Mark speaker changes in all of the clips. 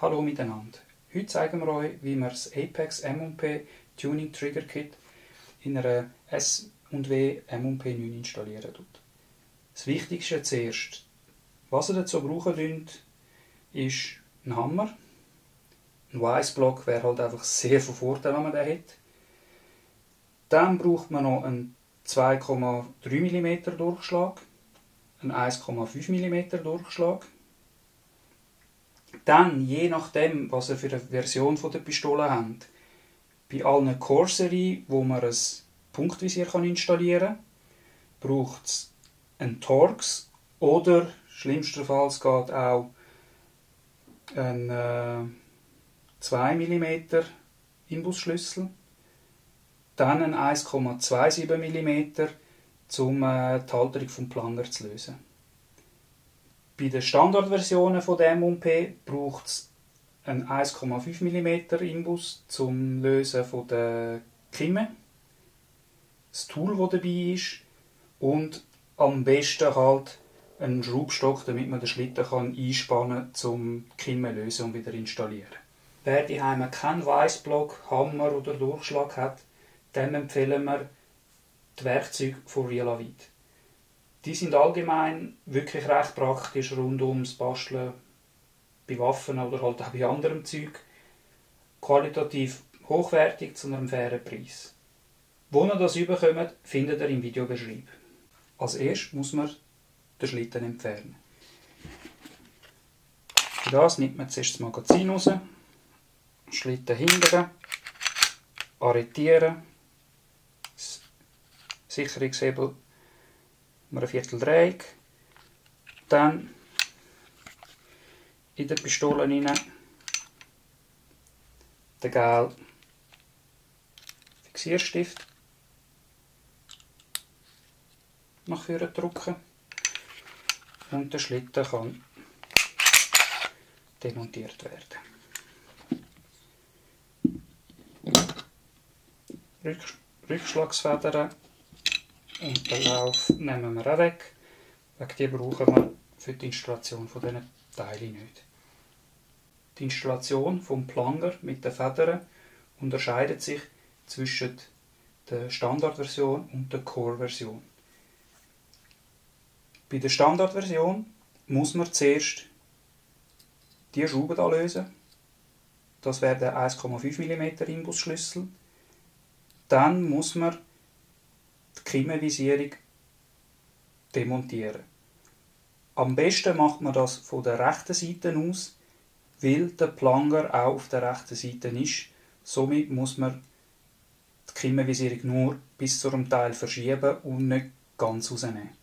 Speaker 1: Hallo miteinander. Heute zeigen wir euch, wie man das Apex M&P Tuning Trigger Kit in einer S&W M&P 9 installieren tut. Das Wichtigste zuerst. Was ihr dazu brauchen könnt, ist ein Hammer. Ein Wise-Block wäre halt einfach sehr von Vorteil, wenn man den hat. Dann braucht man noch einen 2,3 mm Durchschlag, einen 1,5 mm Durchschlag. Dann, je nachdem, was ihr für eine Version der Pistole habt, bei allen Core-Serie, wo man ein Punktvisier installieren kann, braucht es einen Torx oder, schlimmstenfalls geht auch ein 2 mm Imbusschlüssel, dann ein 1,27 mm, um die Halterung des Planger zu lösen. Bei den Standardversionen von der M&P braucht es einen 1,5 mm Imbus zum Lösen der Kimme, das Tool, das dabei ist, und am besten halt einen Schraubstock, damit man den Schlitten einspannen kann, um die Kimme zu lösen und wieder installieren. Wer daheim keinen Weissblock, Hammer oder Durchschlag hat, dem empfehlen wir die Werkzeuge von Realavit. Die sind allgemein wirklich recht praktisch rund ums Basteln bei Waffen oder halt auch bei anderem Zeug. Qualitativ hochwertig zu einem fairen Preis. Wo ihr das bekommt, findet ihr im Videobeschreib. Als erstes muss man den Schlitten entfernen. Für das nimmt man zuerst das Magazin raus, Schlitten hinten, arretieren, das Sicherungshebel um ein Vierteldreieck, dann in die Pistole rein den gelben Fixierstift nach vorne drücken und der Schlitten kann demontiert werden. Rückschlagsfedern und den Lauf nehmen wir auch weg, wegen die brauchen wir für die Installation dieser Teile nicht. Die Installation vom Planger mit den Federn unterscheidet sich zwischen der Standardversion und der Core-Version. Bei der Standardversion muss man zuerst diese Schraube hier lösen. Das wäre der 1,5 mm Imbusschlüssel. Dann muss man die Kimmenvisierung demontieren. Am besten macht man das von der rechten Seite aus, weil der Planger auch auf der rechten Seite ist. Somit muss man die Kimmenvisierung nur bis zu einem Teil verschieben und nicht ganz rausnehmen.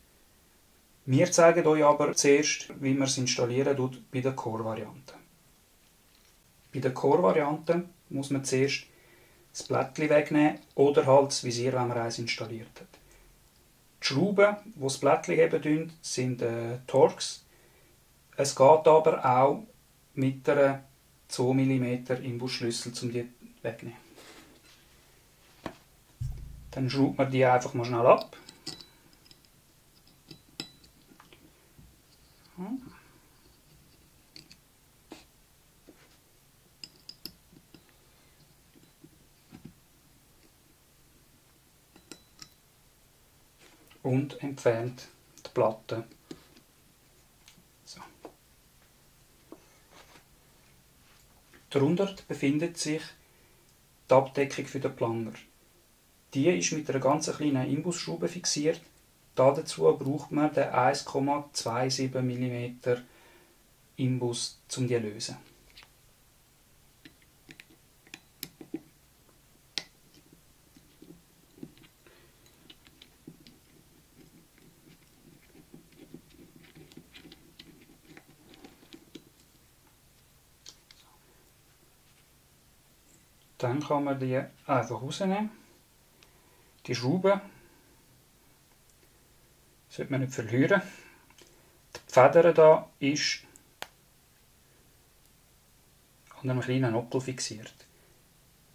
Speaker 1: Wir zeigen euch aber zuerst, wie man es installieren tut bei der Core-Variante. Bei der Core-Variante muss man zuerst das Blättchen wegnehmen oder halt das Visier, wenn man eins installiert hat. Die Schrauben, die das Blättchen heben, sind Torx. Es geht aber auch mit einer 2 mm Imbusschlüssel, um die wegzunehmen. Dann schraubt man die einfach mal schnell ab. Und entfernt die Platte. So. Darunter befindet sich die Abdeckung für den Planger. Die ist mit einer ganz kleinen Imbusschraube fixiert. Dazu braucht man den 1,27 mm Imbus, um die zu lösen. Dann kann man die einfach rausnehmen. Die Schraube sollte man nicht verlieren. Die Feder hier ist an einem kleinen Nockel fixiert.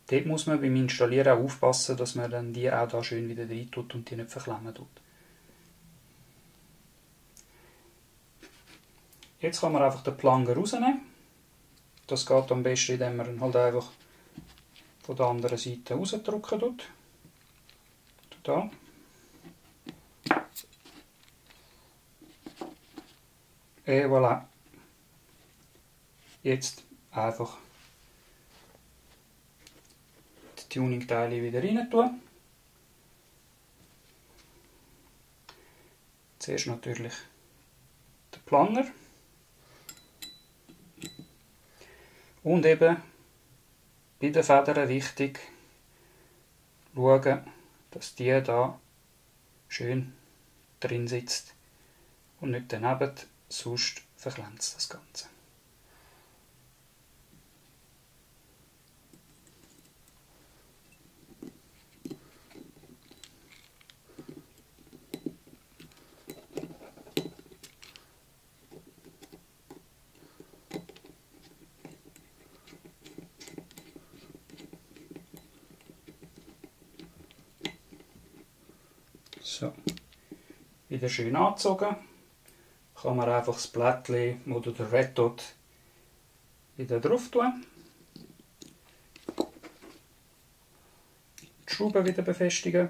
Speaker 1: Dort muss man beim Installieren auch aufpassen, dass man dann die auch da schön wieder rein tut und die nicht verklemmen tut. Jetzt kann man einfach den Planger rausnehmen. Das geht am besten, indem man ihn halt einfach von der anderen Seite rausdrücken tut. Da. Et voilà. Jetzt einfach die Tuning-Teile wieder rein tun. Zuerst natürlich den Planger. Und eben bei den Federn wichtig, schauen, dass die da schön drin sitzt und nicht daneben, sonst verglänzt das Ganze. So, wieder schön angezogen. Kann man einfach das Blättchen oder den Red Dot wieder drauf tun. Die Schrauben wieder befestigen.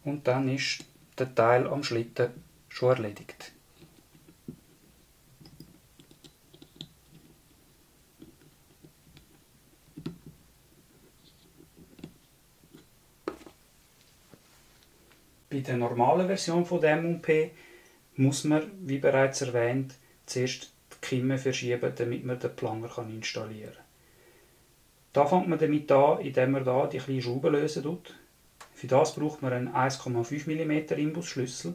Speaker 1: Und dann ist der Teil am Schlitten schon erledigt. Bei der normalen Version von dem M&P muss man, wie bereits erwähnt, zuerst die Kimme verschieben, damit man den Planger installieren kann. Da fängt man damit an, indem man da die kleinen Schrauben lösen tut. Für das braucht man einen 1,5 mm Imbusschlüssel.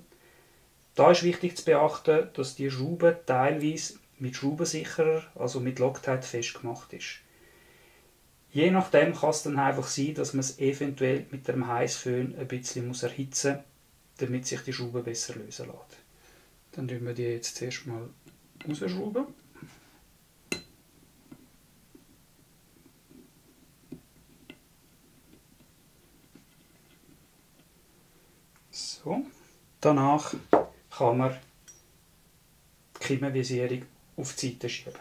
Speaker 1: Da ist wichtig zu beachten, dass die Schraube teilweise mit Schraubensicherer, also mit Loctite, festgemacht ist. Je nachdem kann es dann einfach sein, dass man es eventuell mit dem Heißföhn ein bisschen erhitzen muss, damit sich die Schraube besser lösen lässt. Dann tun wir die jetzt zuerst mal rausschrauben. So. Danach kann man die Kimmenvisierung auf die Seite schieben.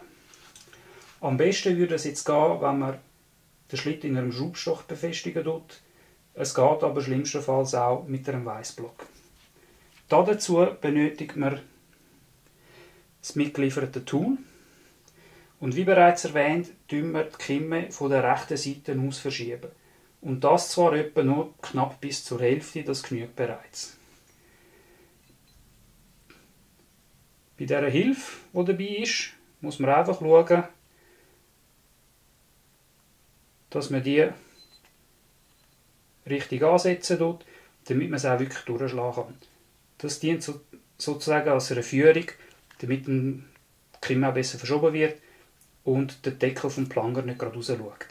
Speaker 1: Am besten würde es jetzt gehen, wenn man den Schlitten in einem Schraubstock befestigen tut. Es geht aber schlimmstenfalls auch mit einem Weissblock. Dazu benötigt man das mitgelieferte Tool. Und wie bereits erwähnt, tun wir die Kimme von der rechten Seite aus verschieben. Und das zwar etwa nur knapp bis zur Hälfte, das genügt bereits. Bei dieser Hilfe, die dabei ist, muss man einfach schauen, dass man die richtig ansetzen tut, damit man es auch wirklich durchschlagen kann. Das dient sozusagen als eine Führung, damit die Kimme auch besser verschoben wird und der Deckel vom Planger nicht gerade raus schaut.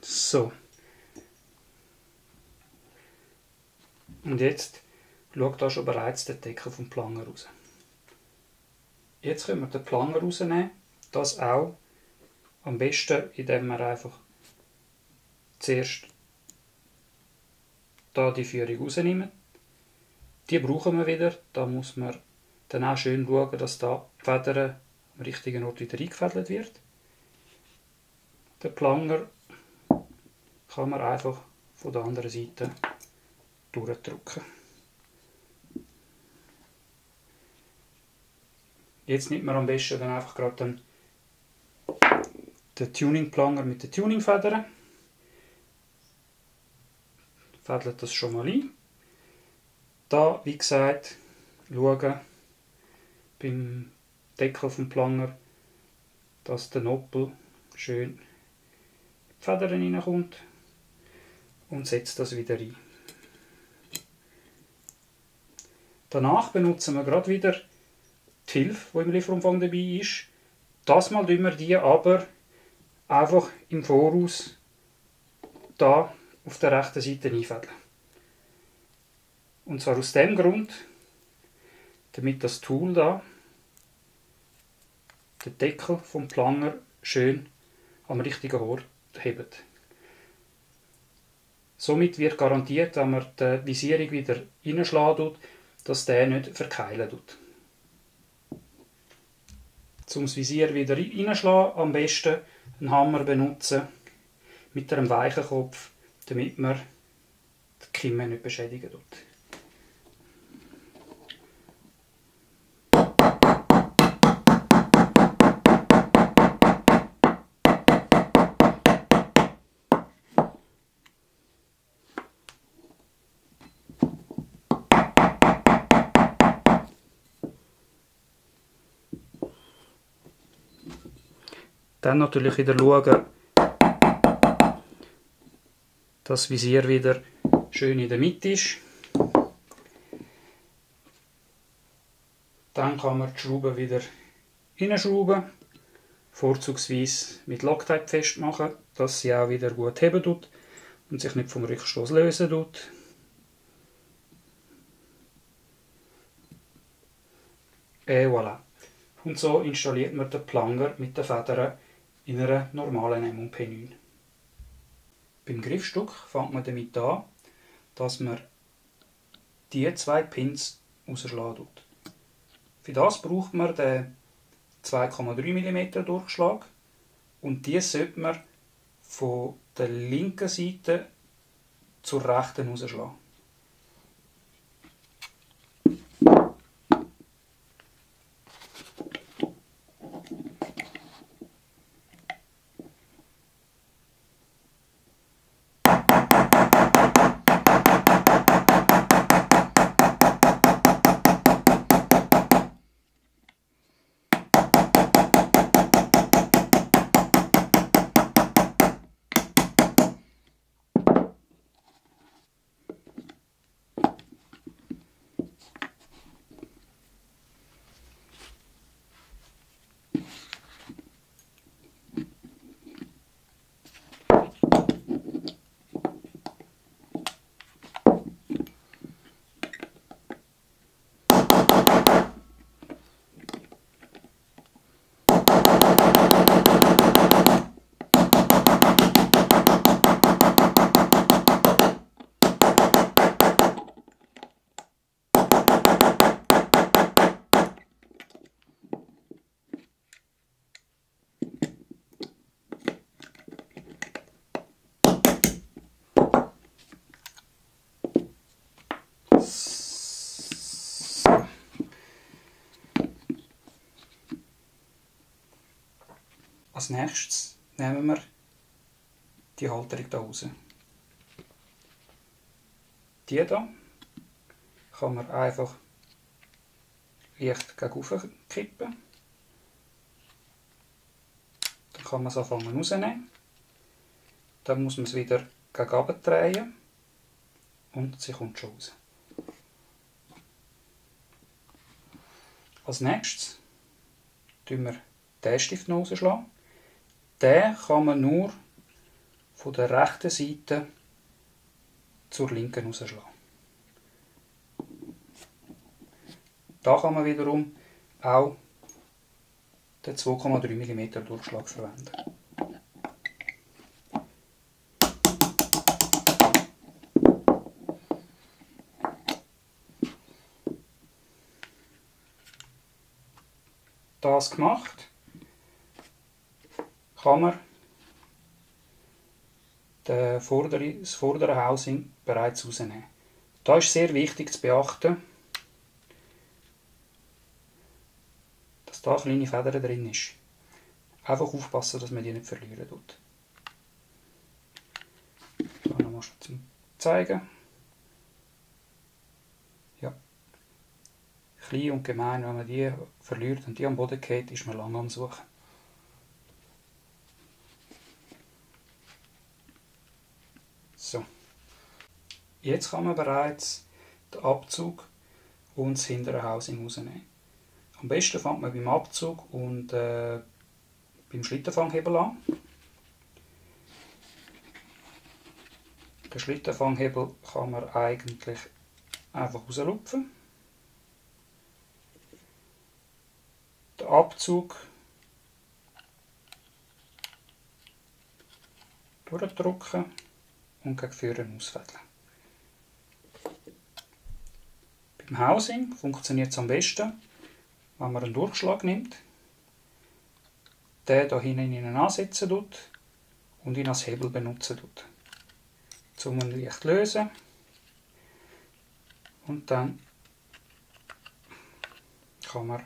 Speaker 1: So. Und jetzt schaut da schon bereits der Deckel vom Planger raus. Jetzt können wir den Planger rausnehmen. Das auch am besten, indem wir einfach zuerst da die Führung rausnehmen. Die brauchen wir wieder. Da muss man dann auch schön schauen, dass da die Feder am richtigen Ort wieder eingefädelt wird. Den Planger kann man einfach von der anderen Seite durchdrücken. Jetzt nimmt man am besten dann einfach gerade den Tuning-Planger mit den Tuning-Federn. Fädelt das schon mal ein. Da, wie gesagt, schauen beim Deckel vom Planger, dass der Noppel schön in die Federn reinkommt und setzt das wieder ein. Danach benutzen wir gerade wieder die Hilfe, die im Lieferumfang dabei ist. Das mal tun wir die aber einfach im Voraus da auf der rechten Seite einfädeln. Und zwar aus dem Grund, damit das Tool da den Deckel vom Planger schön am richtigen Ort hebt. Somit wird garantiert, wenn man die Visierung wieder reinschlägt, dass der nicht verkeilen tut. Um das Visier wieder reinzuschlagen, am besten einen Hammer benutzen mit einem weichen Kopf, damit man die Kimme nicht beschädigen tut. Dann natürlich wieder schauen, dass das Visier wieder schön in der Mitte ist. Dann kann man die Schrauben wieder hineinschrauben, vorzugsweise mit Loctite festmachen, dass sie auch wieder gut heben tut und sich nicht vom Rückstoß lösen tut. Et voilà. Und so installiert man den Planger mit den Federn in einer normalen M&P9. Beim Griffstück fängt man damit an, dass man die 2 Pins rausschlagen tut. Für das braucht man den 2,3 mm Durchschlag und die sollte man von der linken Seite zur rechten rausschlagen. Als nächstes nehmen wir die Halterung hier raus. Die hier kann man einfach leicht gegen kippen. Dann kann man es anfangen rausnehmen. Dann muss man es wieder gegen unten drehen und sie kommt schon raus. Als nächstes tun wir den Stift noch rausschlagen. Den kann man nur von der rechten Seite zur linken rausschlagen. Da kann man wiederum auch den 2,3 mm Durchschlag verwenden. Das gemacht, kann man das vordere Housing bereits rausnehmen. Da ist sehr wichtig zu beachten, dass da kleine Federn drin ist. Einfach aufpassen, dass man die nicht verlieren tut. Da nochmal zum Zeigen. Ja. Klein und gemein, wenn man die verliert und die am Boden geht, ist man lange am Suchen. So. Jetzt kann man bereits den Abzug und das hintere Housing rausnehmen. Am besten fängt man beim Abzug und beim Schlittenfanghebel an. Den Schlittenfanghebel kann man eigentlich einfach rauslupfen. Den Abzug durchdrücken und gegen vorne ausfädeln. Beim Housing funktioniert es am besten, wenn man einen Durchschlag nimmt, den hier hinten ansetzen tut und ihn als Hebel benutzen tut. Um ihn leicht zu lösen und dann kann man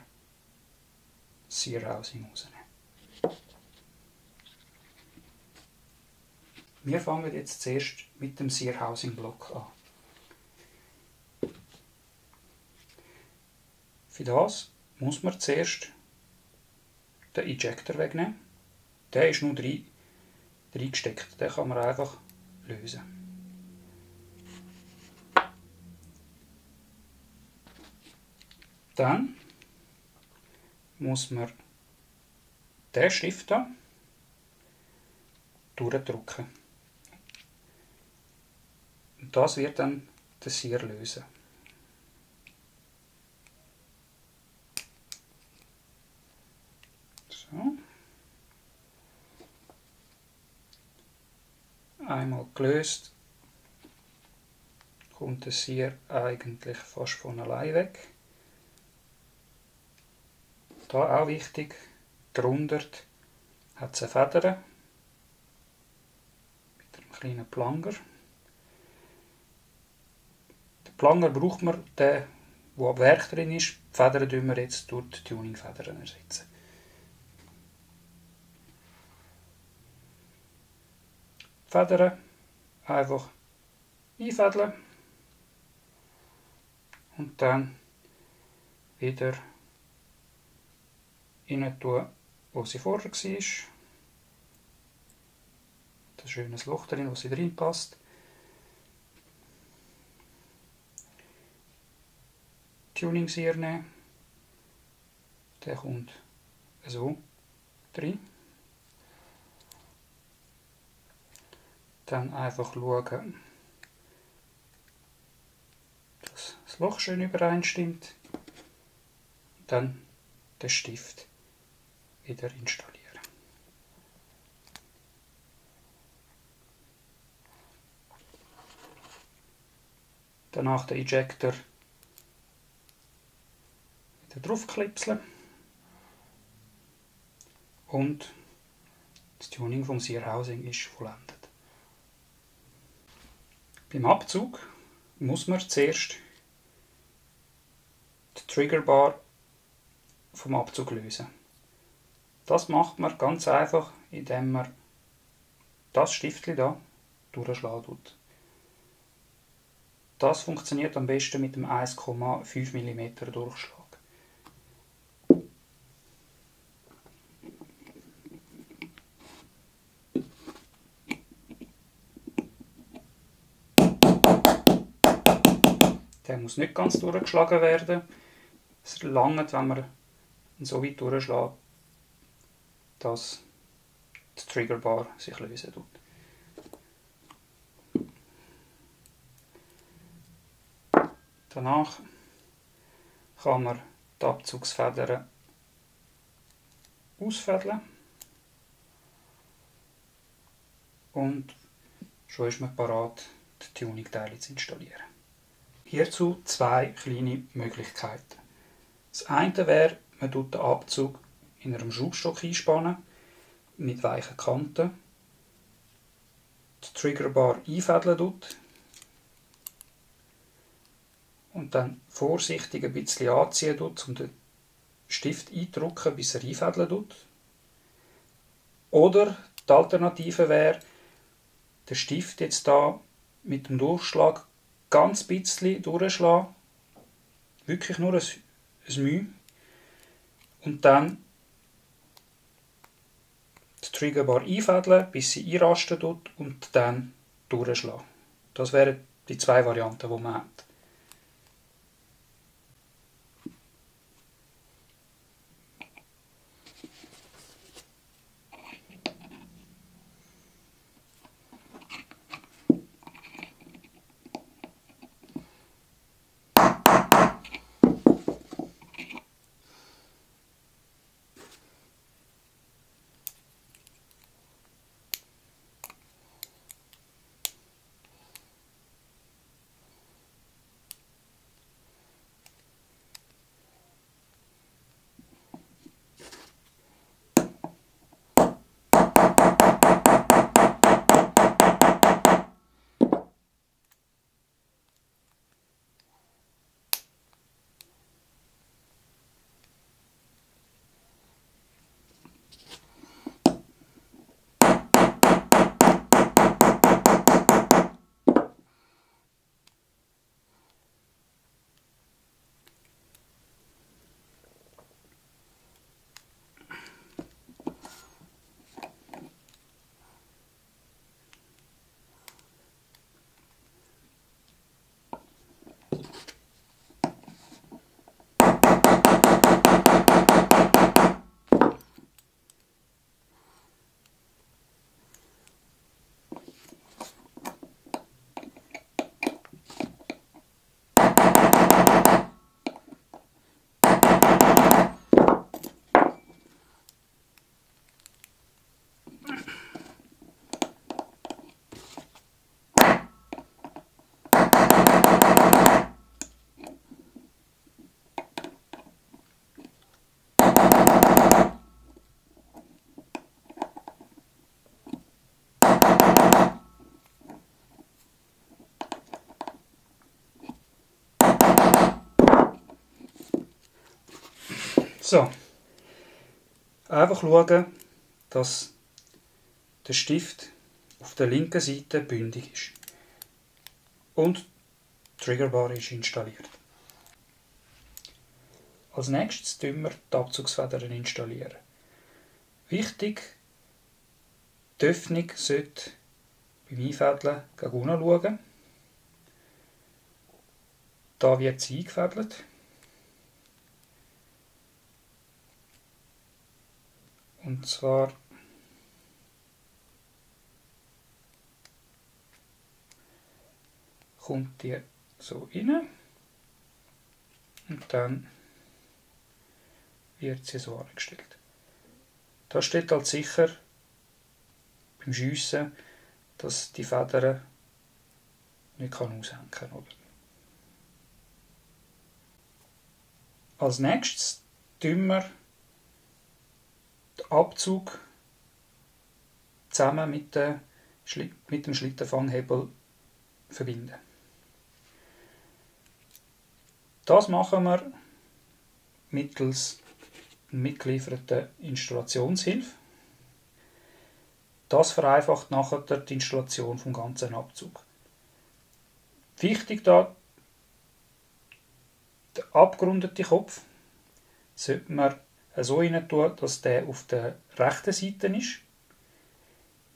Speaker 1: das Sear-Housing rausnehmen. Wir fangen jetzt zuerst mit dem Sear-Housing-Block an. Für das muss man zuerst den Ejector wegnehmen. Der ist nur reingesteckt, den kann man einfach lösen. Dann muss man den Stift hier durchdrücken. Und das wird dann den Sear lösen. So. Einmal gelöst, kommt der Sear eigentlich fast von allein weg. Da auch wichtig, darunter hat es eine Feder mit einem kleinen Planger. Den Planger braucht man, der ab Werk drin ist. Die Federn ersetzen wir jetzt durch die Tuning-Federn ersetzen. Die Federn einfach einfädeln und dann wieder rein tun, wo sie vorher war. Da ist ein schönes Loch drin, wo sie drin passt. Tuning-Sear nehmen. Der kommt so drin. Dann einfach schauen, dass das Loch schön übereinstimmt. Dann den Stift wieder installieren. Danach den Ejector wieder draufklipseln und das Tuning vom Sear-Housing ist vollendet. Beim Abzug muss man zuerst die Triggerbar vom Abzug lösen. Das macht man ganz einfach, indem man das Stiftchen hier durchschlagen tut. Das funktioniert am besten mit dem 1,5 mm Durchschlag. Der muss nicht ganz durchgeschlagen werden. Es langt, wenn man ihn so weit durchschlägt, dass die Triggerbar sich lösen tut. Danach kann man die Abzugsfedern ausfädeln und schon ist man bereit, die Tuning-Teile zu installieren. Hierzu zwei kleine Möglichkeiten. Das eine wäre, man tut den Abzug in einem Schraubstock einspannen, mit weichen Kanten, die Triggerbar einfädeln tut und dann vorsichtig ein bisschen anziehen tut, um den Stift einzudrücken, bis er einfädeln tut. Oder die Alternative wäre, den Stift jetzt da mit dem Durchschlag ganz bisschen durchschlagen, wirklich nur ein Mühe, und dann die Triggerbar einfädeln, bis sie einrasten tut und dann durchschlagen. Das wären die zwei Varianten, die man hat. So, einfach schauen, dass der Stift auf der linken Seite bündig ist und die Triggerbar ist installiert. Als nächstes tun wir die Abzugsfedern installieren. Wichtig, die Öffnung sollte beim Einfädeln gegen unten schauen. Da wird sie eingefädelt. Und zwar kommt die so rein und dann wird sie so angestellt. Da steht halt sicher beim Schiessen, dass die Federn nicht aushängen kann. Oder? Als nächstes tun wir den Abzug zusammen mit dem Schlittenfanghebel verbinden. Das machen wir mittels mitgelieferter Installationshilfe. Das vereinfacht nachher die Installation vom ganzen Abzug. Wichtig da, der abgerundete Kopf sollte man so rein tun, dass der auf der rechten Seite ist,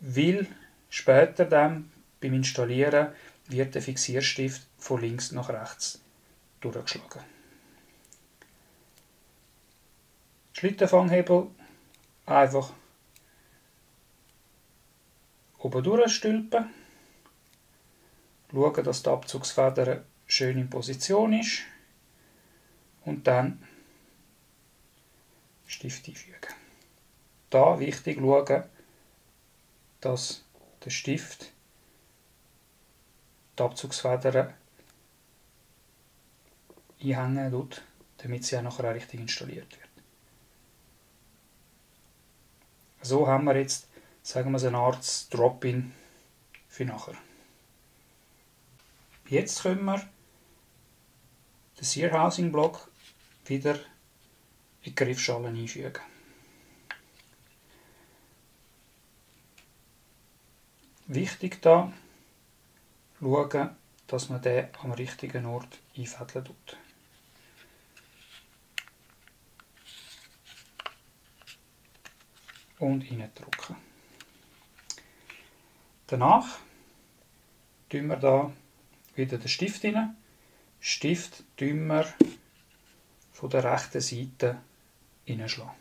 Speaker 1: weil später dann beim Installieren wird der Fixierstift von links nach rechts durchgeschlagen. Schlittenfanghebel einfach oben durchstülpen, schauen, dass die Abzugsfeder schön in Position ist und dann Stift einfügen. Da wichtig schauen, dass der Stift die Abzugsfedern einhängen tut, damit sie auch nachher richtig installiert wird. So haben wir jetzt, sagen wir, eine Art Drop-in für nachher. Jetzt können wir den Sear Housing Block wieder in die Griffschale einfügen. Wichtig da, schauen, dass man den am richtigen Ort einfädeln tut. Und reindrücken. Danach tun wir da wieder den Stift rein. Stift tun wir von der rechten Seite reinschlagen.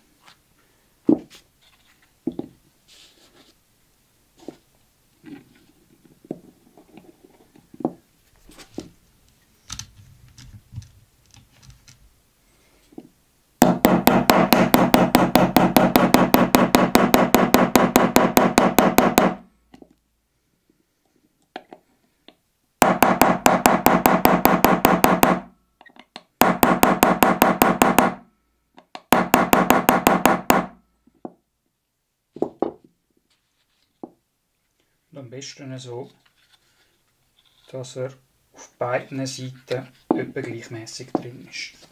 Speaker 1: Und am besten so, dass er auf beiden Seiten etwa gleichmäßig drin ist.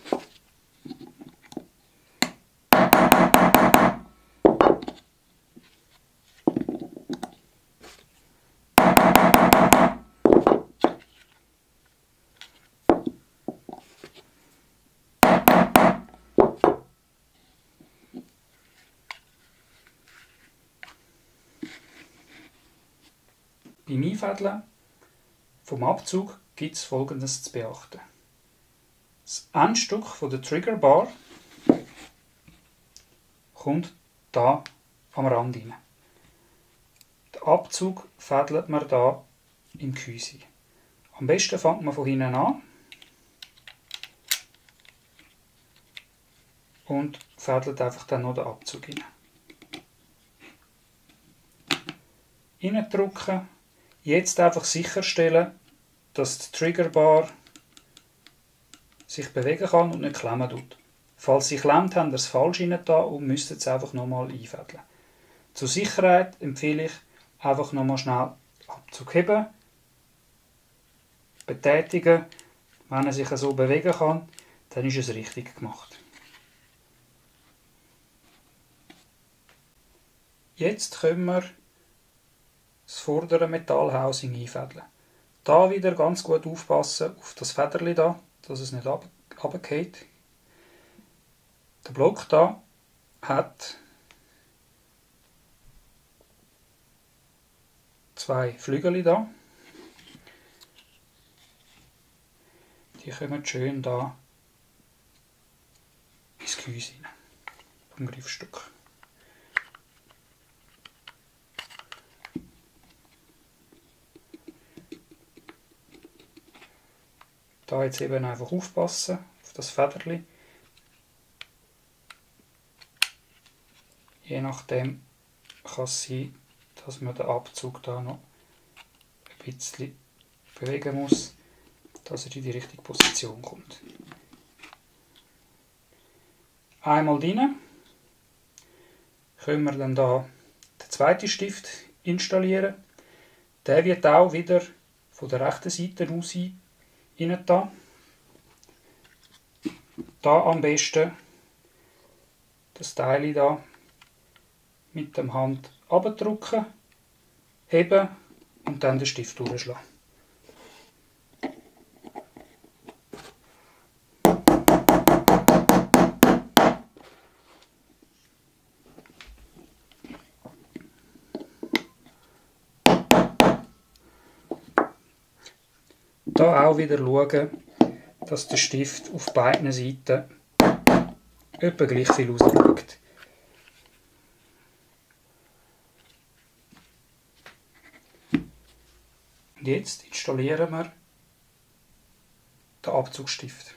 Speaker 1: Beim Einfädeln vom Abzug gibt es Folgendes zu beachten. Das Endstück von der Triggerbar kommt da am Rand rein. Den Abzug fädelt man da im Gehäuse. Am besten fängt man von hinten an und fädelt einfach dann noch den Abzug rein. Reindrücken. Jetzt einfach sicherstellen, dass die Triggerbar sich bewegen kann und nicht klemmen tut. Falls sie klemmt, haben wir es falsch rein und müsst es einfach nochmal einfädeln. Zur Sicherheit empfehle ich, einfach nochmal schnell Abzug heben, betätigen. Wenn er sich so bewegen kann, dann ist es richtig gemacht. Jetzt können wir das vordere Metallhousing einfädeln. Da wieder ganz gut aufpassen auf das Federli da, dass es nicht runterfällt. Der Block da hat zwei Flügel da. Die kommen schön da ins Gehäuse rein, vom Griffstück. Da jetzt eben einfach aufpassen auf das Federli. Je nachdem kann es sein, dass man den Abzug da noch ein bisschen bewegen muss, dass er in die richtige Position kommt. Einmal drin können wir dann da den zweiten Stift installieren. Der wird auch wieder von der rechten Seite aus rein da. Da am besten das Teil da mit der Hand abdrücken, heben und dann den Stift durchschlagen. Da auch wieder schauen, dass der Stift auf beiden Seiten etwa gleich viel rausschaut. Und jetzt installieren wir den Abzugstift.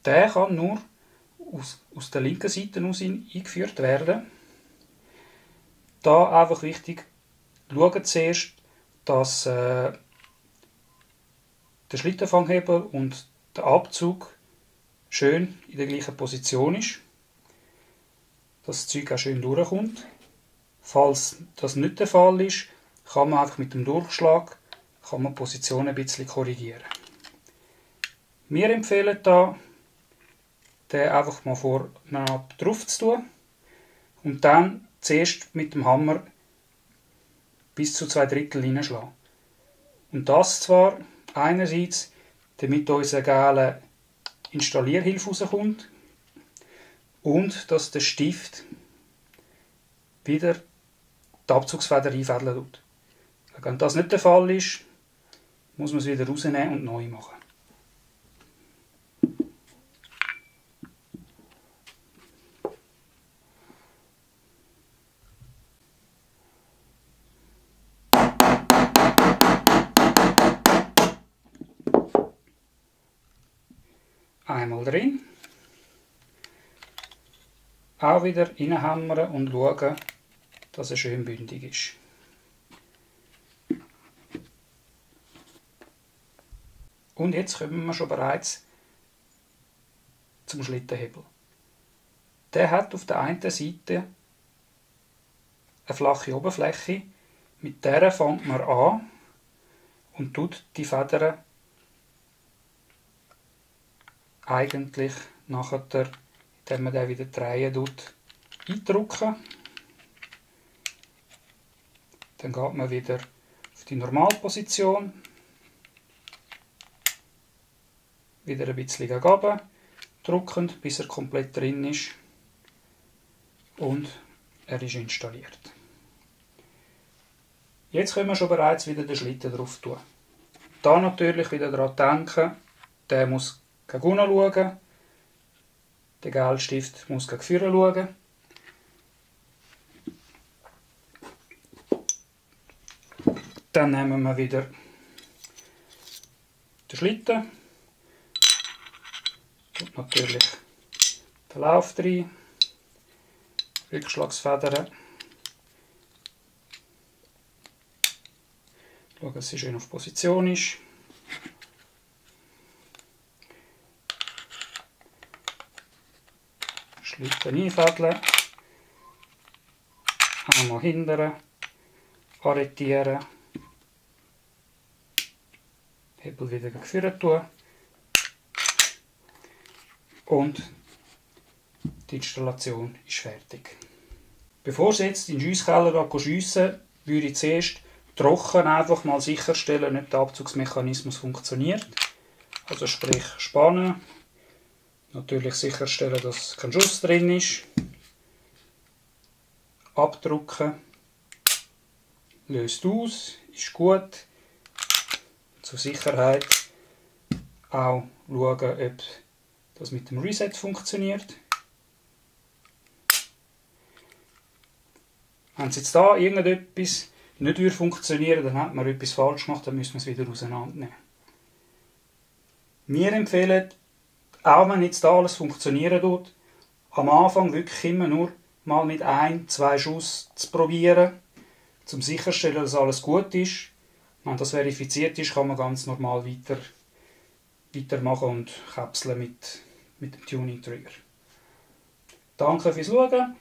Speaker 1: Der kann nur aus der linken Seite aus eingeführt werden. Da einfach wichtig, schauen zuerst, dass der Schlittenfanghebel und der Abzug schön in der gleichen Position ist, dass das Zeug auch schön durchkommt. Falls das nicht der Fall ist, kann man einfach mit dem Durchschlag die Position ein bisschen korrigieren. Wir empfehlen da, den einfach mal vorne drauf zu tun und dann zuerst mit dem Hammer bis zu 2/3 hineinschlagen. Und das zwar einerseits, damit unsere geile Installierhilfe rauskommt und dass der Stift wieder die Abzugsfeder einfädeln tut. Wenn das nicht der Fall ist, muss man es wieder rausnehmen und neu machen. Einmal drin. Auch wieder reinhämmern und schauen, dass er schön bündig ist. Und jetzt kommen wir schon bereits zum Schlittenhebel. Der hat auf der einen Seite eine flache Oberfläche, mit der fängt man an und tut die Federn eigentlich nachher, indem man den wieder drehen tut, eindrücken. Dann geht man wieder auf die Normalposition. Wieder ein bisschen gegen oben drücken, bis er komplett drin ist. Und er ist installiert. Jetzt können wir schon bereits wieder den Schlitten drauf tun. Da natürlich wieder daran denken, der muss gegen unten schauen, der Gelstift muss gegen vorne schauen. Dann nehmen wir wieder den Schlitten und natürlich den Lauf rein, Rückschlagsfedern. Schauen, dass sie schön auf Position ist. Schlitten einfädeln. Einmal hindern, arretieren. Hebel wieder gegen vorne tun. Und die Installation ist fertig. Bevor Sie jetzt in den Schiesskeller schiessen, würde ich zuerst trocken einfach mal sicherstellen, ob der Abzugsmechanismus funktioniert. Also sprich spannen. Natürlich sicherstellen, dass kein Schuss drin ist. Abdrücken. Löst aus. Ist gut. Zur Sicherheit auch schauen, ob das mit dem Reset funktioniert. Wenn es jetzt da irgendetwas nicht funktionieren würde, dann hat man etwas falsch gemacht, dann müssen wir es wieder auseinandernehmen. Wir empfehlen, auch wenn jetzt da alles funktionieren tut, am Anfang wirklich immer nur mal mit 1-2 Schuss zu probieren, um sicherzustellen, dass alles gut ist. Wenn das verifiziert ist, kann man ganz normal weitermachen und kapseln mit dem Tuning-Trigger. Danke fürs Schauen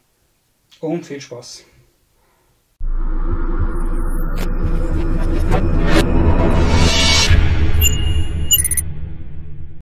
Speaker 1: und viel Spaß!